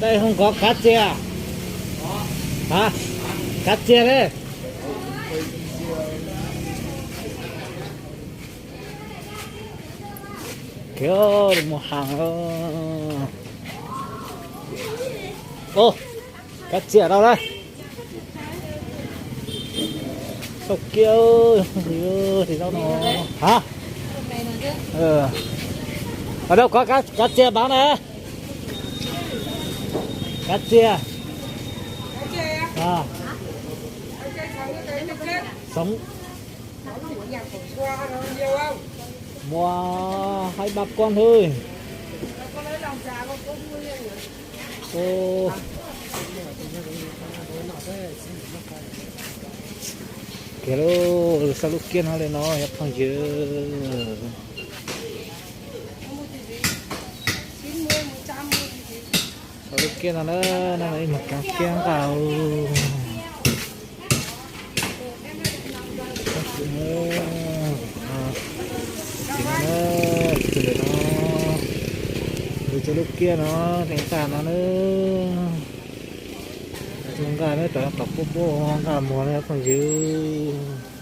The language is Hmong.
Dej hoob kov kav txias. Hab, kav txias li. Khiav mus haus. Kav txias rau lawm. Tau kiag, tsis tau no. Hab, rau kov kav txias pav na. Kav txias. Xoov. Muaj haib mab kuab hwb. Kiag lub, xa lub kiab no li no cov phooj ywg. Xa lub kiab no na, no ib mus cov kiab nqa. Ces no, ces no, ces no, lub, cov lub kiab no, nqa no na. Nqa neb rov tom puab puab nqa muag na phooj ywg.